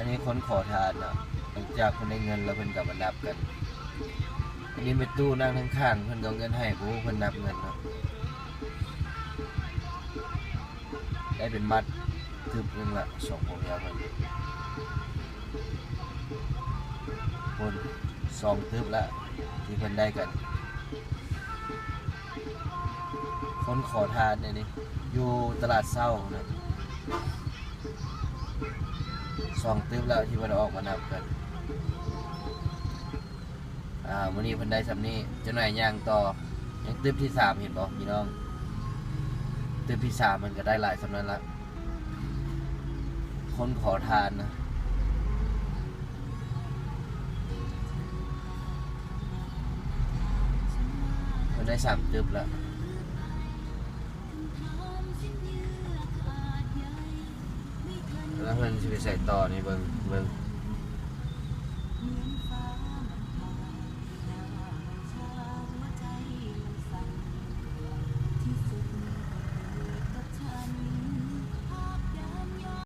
ອັນນີ້ຄົນຂໍທານເນາະ ຫຼັງຈາກເພິ່ນໄດ້ເງິນແລ້ວເພິ່ນກໍມານັບກັນ. ອັນນີ້ແມ່ຕູ້ນັ່ງທາງຂ້າງ ເພິ່ນກໍເອົາເງິນໃຫ້ ບໍ່ຮູ້ເພິ່ນນັບເງິນເນາະ. ໄດ້ເປັນມັດຕຶບໜຶ່ງລະ ສອງຜົວເມຍເພິ່ນ ພຸ້ນ ສອງຕຶບລະທີ່ເພິ່ນໄດ້ກັນ. ຄົນຂໍທານເດນີ້ ຢູ່ຕະຫຼາດເຊົ້ານະ ສອງຕຶບແລ້ວທີ່ເພິ່ນອອກມານັບກັນ. ອ່າ ມື້ນີ້ເພິ່ນໄດ້ສ່ຳນີ້ ຈັກໜ້ອຍຍ່າງຕໍ່ ຍັງຕຶບທີສາມ ເຫັນບໍ່ພີ່ນ້ອງ? ຕຶບທີສາມມັນກໍໄດ້ຫຼາຍສ່ຳນັ້ນລະ ຄົນຂໍທານນະ. ເພິ່ນໄດ້ສາມຕຶບແລ້ວ ແລ້ວເພິ່ນຊິໄປໃສຕໍ່ນີ້ ເບິ່ງ ເບິ່ງ.